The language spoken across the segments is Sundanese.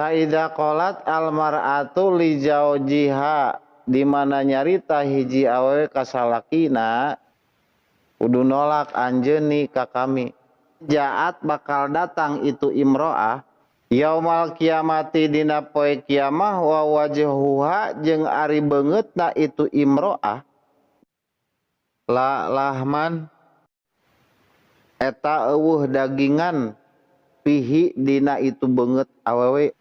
Taida qolat almar'atu li zawjiha, di mana nyarita hiji awewe ka salakina kudu nolak anjeun ka kami. Jaat bakal datang itu imro'ah yaumal kiamati dina poe kiamah wa wajhuha jeung ari beungeutna itu imro'ah la lahman eta eueuh dagingan pihi dina itu beungeut awewe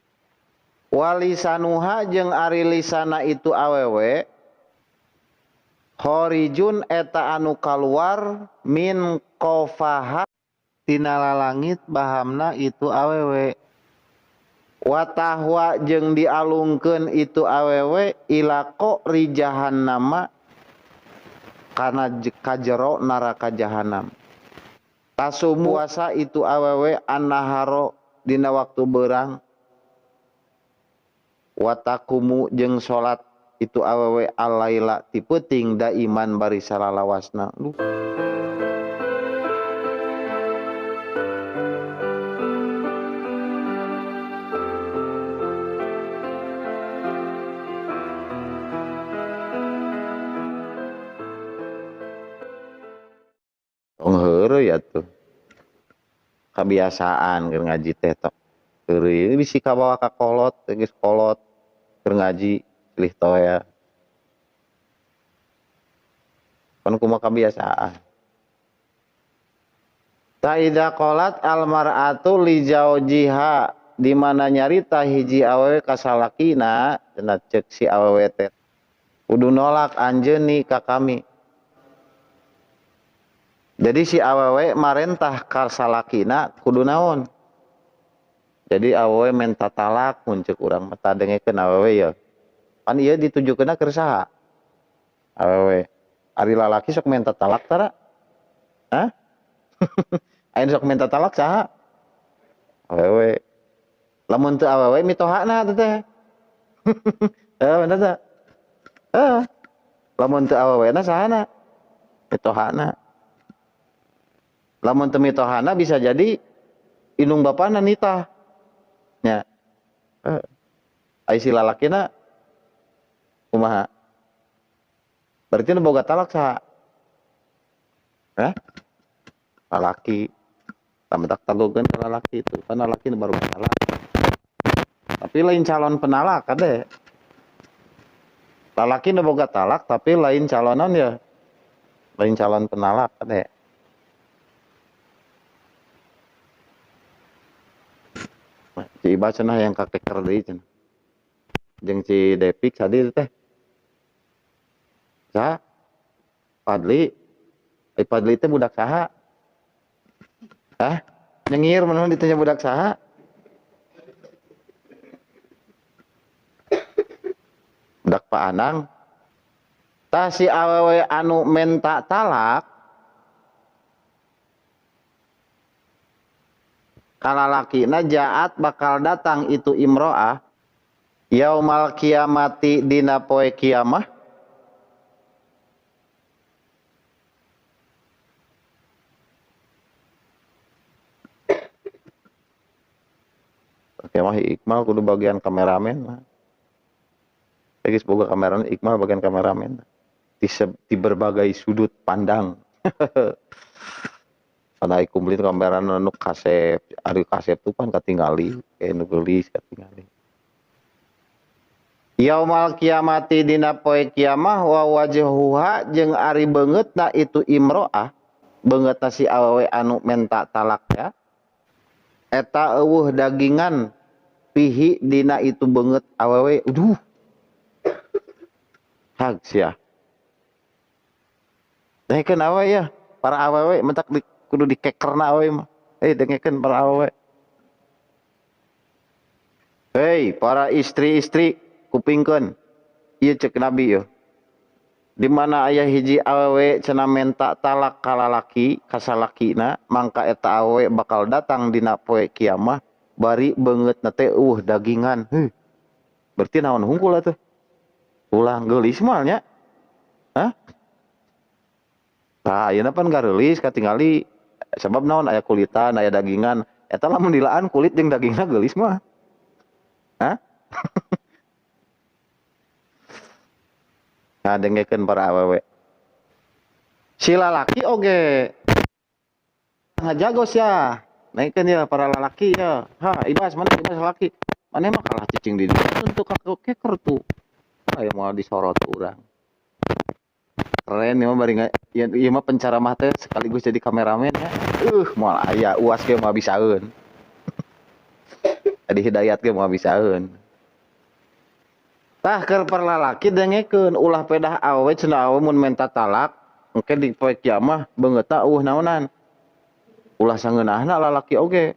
walisanuha jeung ari lisana itu awewe khorijun eta anu kaluar min qafaha tina lalangit bahamna itu awewe watahwa jeung dialungkeun itu awewe ila qori jahannama kana kajero neraka jahanam. Tasumu puasa itu awewe annaharo dina waktu berang watakumu jeung salat itu awewe alaila ti peuting da iman bari salalawasna. Duh. Tong heureuy atuh. Kabiasaan keur ngaji teh tok. Heureuy bisi kabawa ka kolot, geus kolot keur ngaji lih toya. Pan kumaha kabiasaan. Taida qolat almar'atu li zawjiha, di mana nyarita hiji awewe ka salakina cenah ceuk si awewe teh kudu nolak anjeun ka kami. Jadi si awewe marentah ka salakina kudu naon. Jadi awewe menta talak mun ceuk urang mah tadengekeun awewe ya. Pan ieu ditujukeunna keur saha? Awewe. Ari lalaki sok menta talak tara? Hah? Aya sok menta talak saha? Awewe. Lamun teu awewe mitohana teh teh. Bener teh. Lamun teu awewena sahana? Mitohana. Lamun teu mitohana bisa jadi indung bapana nitah. Nya. Ai si lalakina kumaha? Berarti nu boga talak saha? Hah? Lalaki. Tamentak tagogeun ka lalaki itu. Kan lalaki nu baru talak. Tapi lain calon penalak kade. Lalaki nu boga talak tapi lain calonan ya. Lain calon penalak kade. Si Iba cenah yang kakeker deui cenah. Jeung si Depik tadi teh. Saha? Padli. Ai Padli teh budak saha? Hah? Nyengir mun ditanya budak saha? Budak Pak Anang. Tah si awewe anu menta talak kalalakina jaat bakal datang itu imro'ah yaumal kiamati dina poe kiamah kiamah. Iqmal kudu bagian kameramen mah. Geus boga kameramen, Iqmal bagian kameramen di berbagai sudut pandang. Karena kumplin kamera nu kasep, ari kasep tuh pan katingali, nu geulis katingali. Yaumal kiamati dina poe kiamah wa wajhuha jeung ari beungeutna itu imro'ah, beungeutna si awewe anu menta talak ya. Eta eueuh dagingan pihi dina itu beungeut awewe. Aduh. Hag sia. Dengekeun awewe ya, para awewe mentak di kudu dikekerna awewe mah. Dengekeun para awewe. Hei, para istri-istri kupingkeun. Ieu ceuk Nabi yeuh. Di mana aya hiji awewe cenah menta talak ka lalaki, ka salakina, mangka eta awewe bakal datang dina poe kiamah bari beungeutna teh eueuh dagingan. Heuh. Berarti naon hungkul atuh? Ulang geulis moal nya. Hah? Tah ayeuna pan gareulis katingali sebab naon aya kulitan, aya dagingan. Eta lamun dilaan kulit jeung dagingna geulis mah. Hah? Nah, dengekeun para awewe. Si lalaki oge ngajago sia. Naikeun ya para lalaki ya. Ha, ibas mana ibas lalaki. Maneh mah kalah cicing di dieu untuk keker tuh. Aya moal disorot urang. Keren ieu mah bari ieu mah penceramah teh sekaligus jadi kameramen ya. Moal aya uas ge moal bisaeun. Adi Hidayat ge moal bisaeun. Tah keur para lalaki dengekeun ulah pedah awewe cenah awewe mun menta talak engke di poe kiamah beungeutna eueuh naonan. Ulah sangeunahna lalaki oge.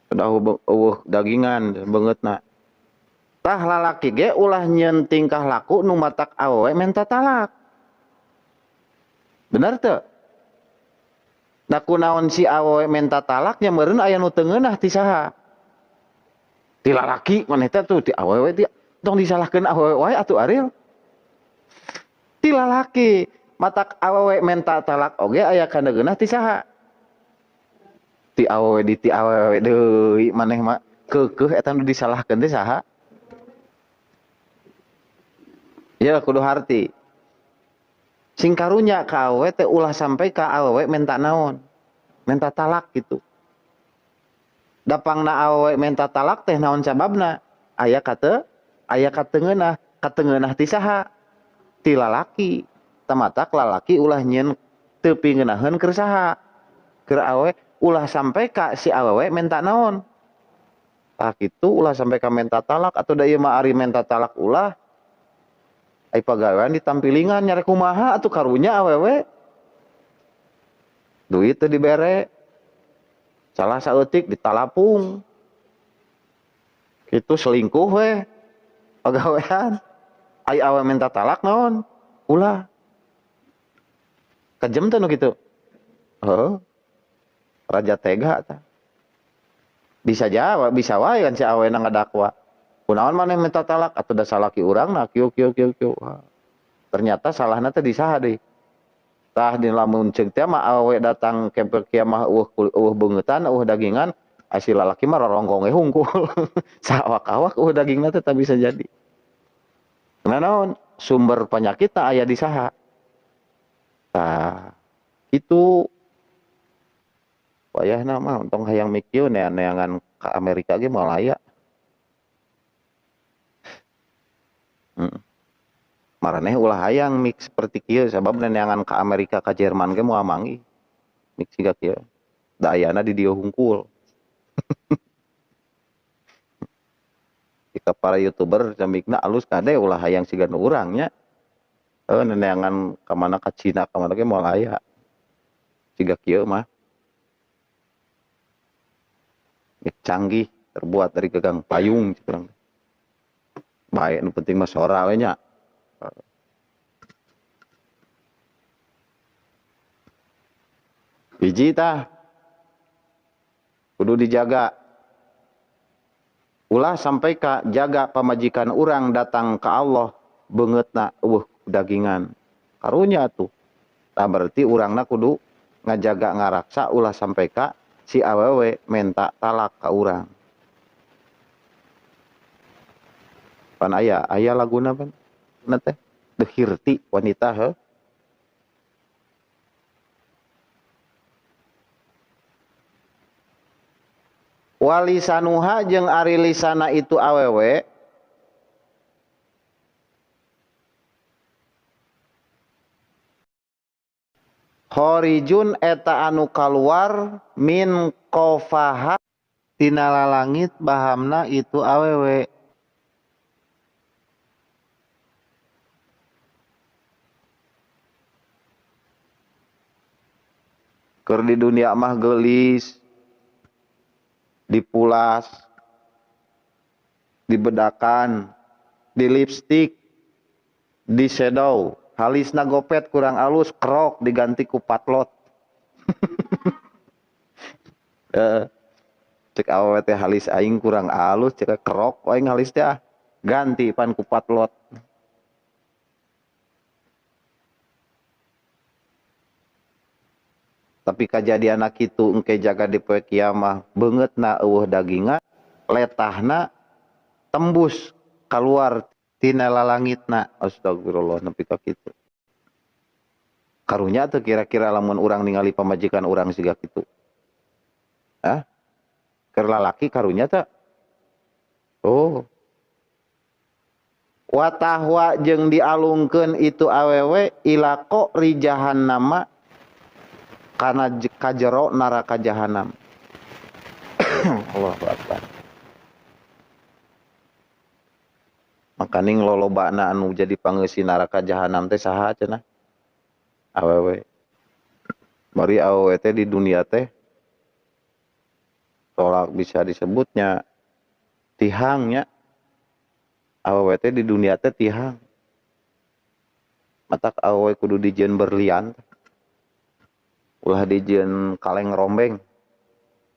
Pedah eueuh dagingan beungeutna. Tah lalaki ge ulah nyieun tingkah laku nu matak awewe menta talak. Bener teu? Da kunaon si awewe menta talak nya meureun aya nu teu ngeunah ti saha? Ti lalaki maneh teh tuh ti awewe ti tong disalahkeun awewe wae atuh Ariel. Ti lalaki matak awewe menta talak oge aya kaneungeunah ti saha? Ti awewe di ti awewe deui maneh mah keukeuh eta nu disalahkeun teh saha? Ya kudu harti. Sing karunya ka awewe teh ulah sampai ka awewe menta naon? Menta talak gitu. Dapangna awewe menta talak teh naon sababna? Aya kate, aya katengeunah, katengeunah ti saha? Ti lalaki. Tamatak lalaki ulah nyieun teu pingeunaheun keur saha? Keur awewe ulah sampai ka si awewe menta naon? Tah kitu ulah sampai ka menta talak atuh da ieu mah ari menta talak ulah. Ai pagawean ditampilingan nyare kumaha atuh karunya awewe. Duit teu dibere. Salah saeutik ditalapung. Kitu selingkuh we pagawean. Ai awewe minta talak naon? Ulah. Kejem teh nu kitu. Heuh. Raja tega tah. Bisa jawab, bisa wae kan si awena ngadakwa. Kunaon maneh minta talak atuh da salaki urang na kieu kieu kieu kieu. Ternyata salahna teh di saha deui. Tah di lamun ceuk teh mah awewe datang ke kiamah eueuh beungeutan eueuh dagingan, si lalaki mah rorongkong we hungkul. Saawak-awak eueuh dagingna teh tak bisa jadi. Kunaon sumber penyakitna aya di saha? Tah itu wayahna mah tong hayang mikir neangan ka Amerika ge moal aya. Maraneh ulah hayang mix seperti kieu sabab neangan ka Amerika ka Jerman ge moal manggih. Mix siga kieu. Da ayana di dieu hungkul. Jika para YouTuber camikna alus kade ulah hayang siga nu urang nya. Neangan ka mana ka Cina ka mana ge moal aya. Siga kieu mah. Mix canggih terbuat dari gagang payung urang. Baik, nu penting mah sora we nya. Hiji tah kudu dijaga. Ulah sampai ka jaga pamajikan urang datang ka Allah beungeutna eueuh dagingan. Karunya atuh. Tah berarti urangna kudu ngajaga ngaraksa ulah sampai ka si awewe menta talak ka urang. Pan aya laguna pan na teh dehirti wanita heuh. Walisanuha jeung ari lisana itu awewe khorijun eta anu kaluar min qofaha tina lalangit bahamna itu awewe. Keur di dunia mah geulis, dipulas, dibedakan, di lipstik, di shadow, halisna gopet kurang alus, krok diganti ku patlot. Cek awewe teh halis aing kurang alus, cek krok aing halis teh ah, ganti pan ku patlot. Tapi kajadian kitu engke jaga di poe kiamah beungeutna eueuh dagingan, letahna Tembus keluar tina lalangitna. Astagfirullah nepi ka kitu. Karunya teu kira-kira lamun urang ningali pamajikan urang siga kitu. Hah? Keur lalaki karunya teu? Oh. Wa tahwa jeung dialungkeun itu awewe ila qori jahannama kana kajero neraka jahanam. Allahu akbar. Makaning lolobana anu jadi pangeusi neraka jahanam teh saha cenah? Awewe. Bari awewe teh di dunia teh tolak bisa disebutnya tihangnya. Awewe teh di dunia teh tihang. Matak awewe kudu dijieun berlian. Ulah dijieun kaleng rombeng.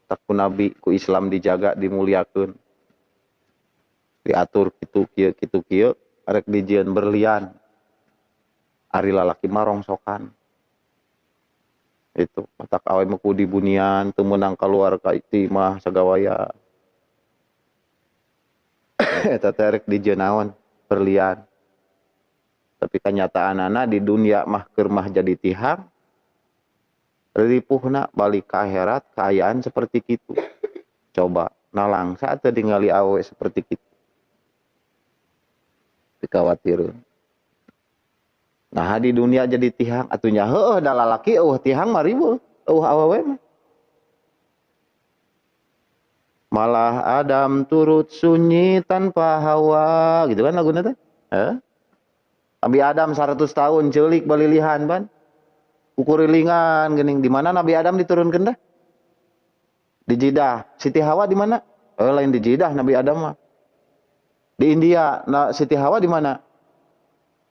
Tak ku nabi ku Islam dijaga dimuliakeun. Diatur kitu kieu kitu kieu arek dijieun berlian. Ari lalaki mah rongsokan. Itu matak awe mah kudu dibunian teu meunang kaluar ka imah sagawaya. Eta teh arek dijieun naon? Berlian. Tapi kanyataanana di dunia mah keur mah jadi tihang. Ripuhna balik ka akhirat kaayaan seperti kitu. Coba nalangsa teu ningali awe seperti kitu. Dikawatireun. Nah di dunia jadi tihang atuh nya heueuh da lalaki eueuh tihang mah riweuh eueuh awewe mah. Malah Adam turut sunyi tanpa Hawa gitu kan laguna teh. Heuh. Nabi Adam 100 tahun ceulik balilihan pan. Kukurilingan geuning di mana Nabi Adam diturunkeun teh? Di Jeddah. Siti Hawa di mana? Lain di Jeddah Nabi Adam mah. Di India. Nah Siti Hawa di mana?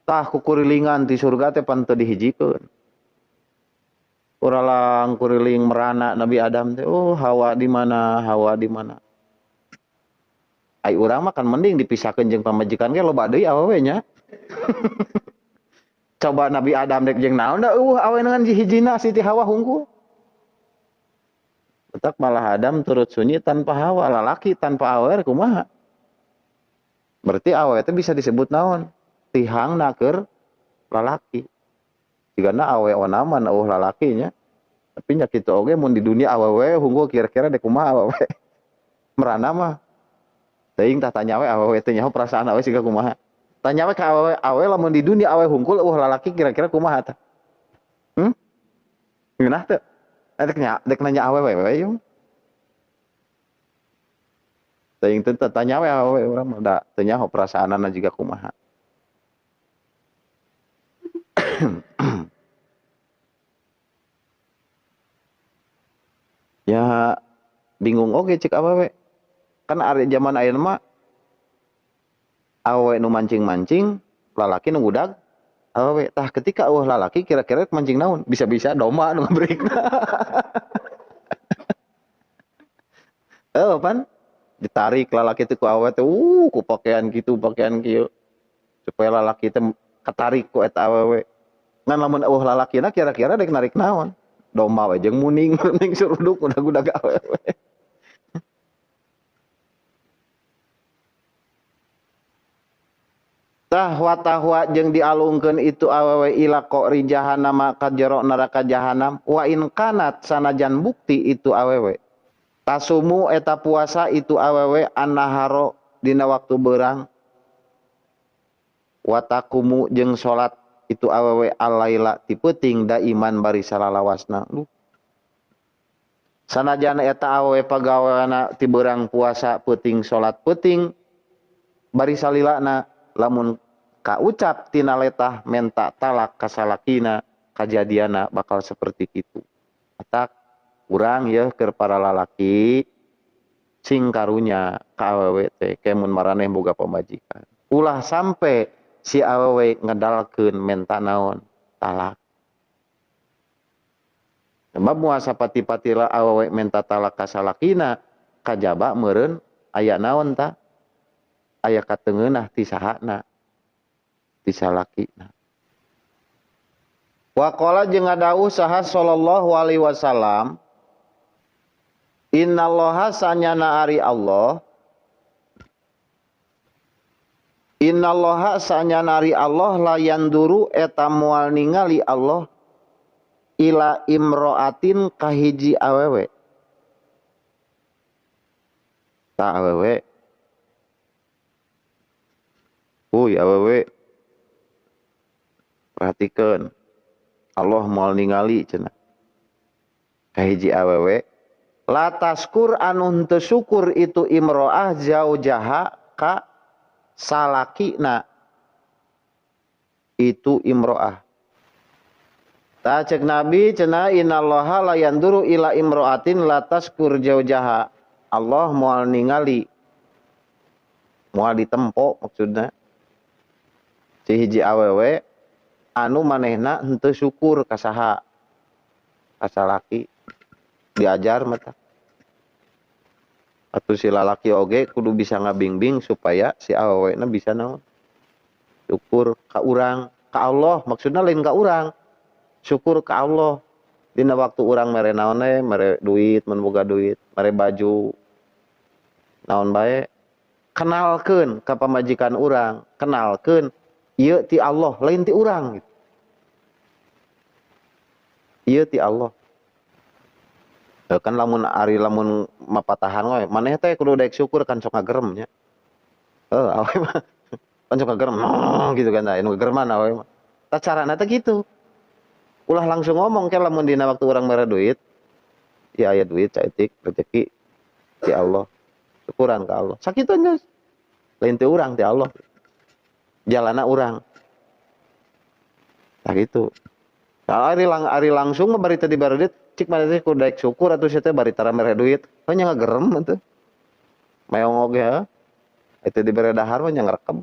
Tah kukurilingan ti surga teh pan teu dihijikeun. Uralang kuriling merana Nabi Adam teh, oh Hawa di mana? Hawa di mana? Ai urang mah kan mending dipisahkeun jeung pamajikan ge loba deui awewe nya. Coba Nabi Adam dek jeung naon da eueuh awe dengan hijina Siti Hawa hungkul. Tetap malah Adam turut sunyi tanpa Hawa, lalaki tanpa awe kumaha? Berarti awe teh bisa disebut naon? Tihang naker lalaki. Jigana awe onaman eueuh lalakinya. Tapi nya kitu oge mun di dunia awewe hungkul kira-kira dek kumaha awewe. Merana mah. Teuing tah tanya we awewe teh nyaho perasaan awe siga kumaha. Tanya we ka awewe, awe lamun di dunia awe hungkul eueuh lalaki kira-kira kumaha tah? Ngeunah teu? Dek nanya awewe we yeuh. Teuing teh tanya we awewe urang mah da teu nyaho perasaanana jiga kumaha. Ya bingung oge cek awewe. Kan ari zaman ayeuna mah awewe nu mancing-mancing, lalaki nu ngudag awewe. Tah ketika eueuh lalaki kira-kira mancing naon? Bisa-bisa domba nu ngabrikna. Heuh pan ditarik lalaki teh ku awewe teh, ku pakaian kitu, pakaian kieu. Supaya lalaki teh katarik ku eta awewe. Ngan lamun eueuh lalakina kira-kira dek narik naon? Domba we jeung muning, muning suruduk udag-udag awewe. Tahwa tahwa jeung dialungkeun itu awewe ila qori jahannam ka jero neraka jahanam wa in kanat sanajan bukti itu awewe tasumu eta puasa itu awewe annaharo dina waktu beurang wa taqumu jeung salat itu awewe alaila ti peuting da iman bari salalawasna. Sanajan eta awewe pagaweana ti beurang puasa peuting salat peuting bari salilana lamun kaucap tina letah menta talak kasalakina kajadiana bakal seperti itu. Atak urang yeuh keur para lalaki sing karunya ka awewe teh kemun maraneh boga pamajikan. Ulah sampe si awewe ngedalkeun menta naon talak. Sebab moal sapati-patila awewe menta talak kasalakina kajaba meureun aya naon ta? Aya katengeunah ti sahana ti salakina. Wa qala jeung ngadawuh saha sallallahu alaihi wasallam innallaha sanyana ari Allah Innallaha sanyanari Allah la yanduru eta moal ningali Allah ila imroatin kahiji awewe. Ta awewe. Uy awewe. Perhatikeun. Allah moal ningali cenah. Kahiji awewe la taskur anu henteu syukur itu imroah zaujaha ka salakina itu imro'ah. Ta cek Nabi cenah innallaha la yanduru ila imro'atin la taskur jaujaha. Allah moal ningali, moal ditempo maksudna si hiji awewe anu manehna henteu syukur ka saha, ka salaki. Diajar mata. Atau si lalaki oge kudu bisa ngabingbing supaya si awewena bisa naon syukur ka urang, ka Allah, maksudna lain ka urang, syukur ka Allah. Dina waktu urang mere naon we, mere duit, mun boga duit, mere baju naon bae, kenalkeun ka pamajikan urang, kenalkeun ieu ti Allah, lain ti urang gitu. Ieu ti Allah. Kan lamun ari lamun mapatahan we maneh teh kudu daek syukur kan sok ngagerem nya. Heuh awe mah kan sok ngagerem gitu kan, anu ngagereman awe mah. Tah carana teh kitu. Ulah langsung ngomong ke lamun dina waktu urang mere duit, ya aya duit saeutik rezeki ti Allah. Syukuran ka Allah. Sakitu geus. Lain ti urang ti Allah. Jalana urang. Tah kitu. Kalau ari langsung mah bari teu dibere duit, cik maneh teh kudu daek syukur atuh sia teh bari tara mere duit. Heuh nya ngagerem atuh. Meong oge heuh. Itu dibere dahar mah nya ngrekem.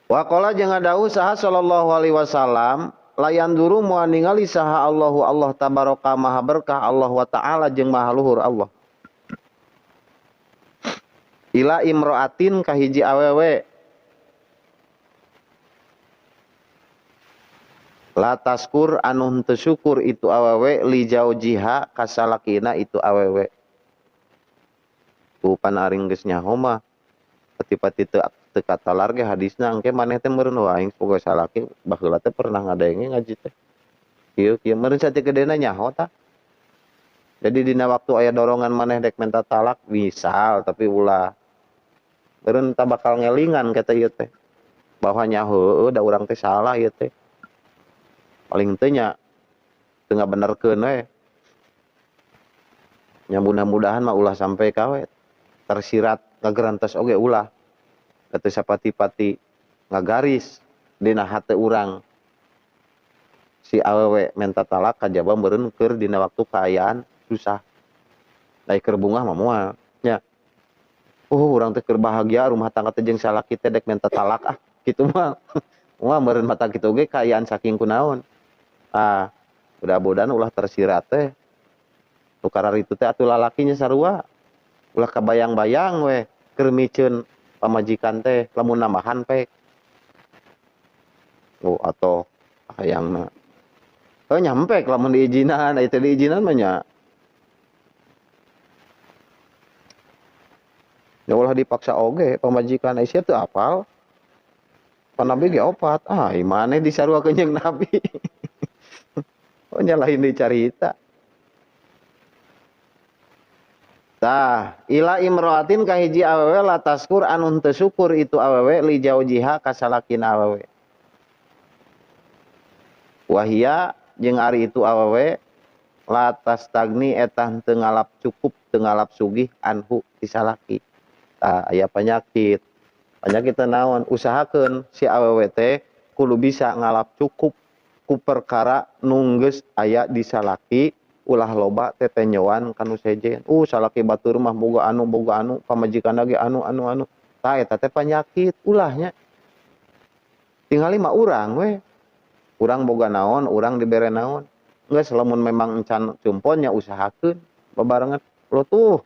Wa qala jeung ngadawuh saha sallallahu alaihi wasallam, la yanduru moal ningali saha Allahu Allah tabaraka maha berkah Allah wa taala jeung maha luhur Allah. Ila imroatin ka hiji awewe la taskur anu henteu syukur itu awewe li jaujiha kasalakina itu awewe. Ku panaring geus nyaho mah pati-pati teu katalar ge hadisna engke maneh teh meureun wah aing boga salaki baheula teh pernah ngadenge ngaji teh. Kieu kieu meureun satigedena nyaho tah. Jadi dina waktu aya dorongan maneh dek minta talak misal tapi ulah meureun tah bakal ngelingan kata ieu teh. Bahwa nyaho heueuh da urang teh salah ieu teh. Paling teu nya teu ngabenerkeun we. Nya mudah-mudahan mah ulah sampai ka we. Tersirat ngagerantos oge ulah. Teu sapati-pati ngagaris dina hate urang. Si awewe menta talak kajaba meureun keur dina waktu kaayaan susah. Lain keur bungah mah moal nya. Urang teh keur bahagia rumah tangga teh jeung salaki teh dek menta talak ah kitu mah. Wah meureun mata kitu oge kaayaan saking kunaon. Ah, mudah-mudahan ulah tersirat teh. Tukarar itu teh atuh lalakinya sarua. Ulah kabayang-bayang we keur miceun pamajikan teh lamun nambahan pek. Oh atau hayangna. Oh nyampe lamun diizinan, aya teu diizinan mah nya. Ya ulah dipaksa oge pamajikan aya teu apal. Pan Nabi ge opat, ah imane disaruakeun jeung Nabi. Oh nyalahin dicarita. Tah, ila imroatin ka hiji awewe la taskur anu henteu syukur itu awewe li jaujiha ka salakina awewe. Wahia jeung ari itu awewe la tastagni eta henteu ngalap cukup teu ngalap sugih anhu ti salaki. Tah aya penyakit. Penyakit teh naon? Usahakeun si awewe teh kudu bisa ngalap cukup ku perkara nu geus aya di salaki, ulah loba tetenyoan kanu sejen. Salaki batur mah boga anu boga anu, pamajikan ge anu anu anu. Tah eta teh penyakit ulahnya. Tingali mah urang we. Urang boga naon, urang dibere naon. Geus lamun memang encan cumpon nya usahakeun babarengan. Lo tuh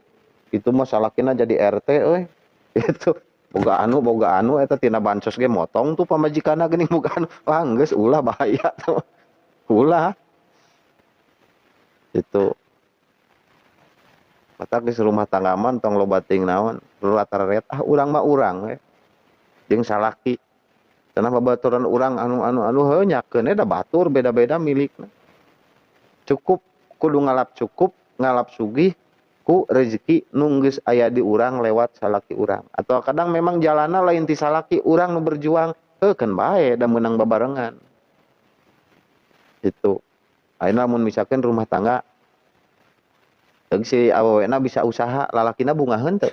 itu mah salakina jadi RT euy. Itu boga anu eta tina bansos ge motong tuh pamajikanna geuning boga anu. Wah geus ulah bahaya tuh. Ulah. Itu. Matak geus rumah tangga mah tong loba teuing naon, rata-rata ah urang mah urang we. Jeung salaki. Cenah babaturan urang anu heuh nyakeun da batur beda-beda milikna. Cukup kudu ngalap cukup, ngalap sugih ku rezeki nu geus aya di urang lewat salaki urang. Atau kadang memang jalana lain ti salaki urang nu berjuang, heuh keun bae da meunang babarengan. Itu. Ayeuna lamun misalkan rumah tangga si awewena bisa usaha, lalakina bungaheun teu?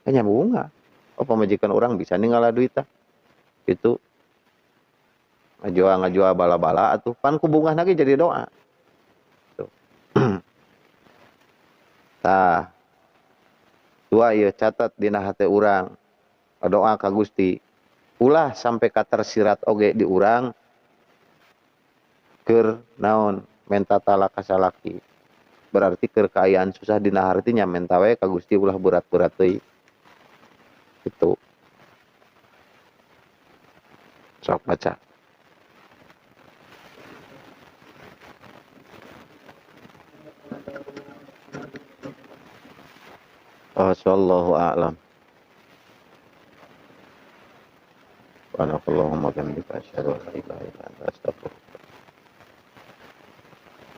Nya bunga. Oh pamajikan urang bisa ninggal duit tah. Itu ngajual bala-bala atuh pan ku bungah lagi jadi doa. Tuh. Tah. Dua ieu catat dina hate urang. Doa ka Gusti. Ulah sampai ka tersirat oge di urang keur naon menta talak ka salaki. Berarti keur kaayaan susah dina harti nya menta we ka Gusti ulah berat-berat teuing. Itu. Sok baca. Sallallahu a'lam. Subhanakallahumma bihamdika asyhadu an la ilaha illa anta astaghfiruka.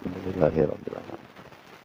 Alhamdulillahirabbil alamin.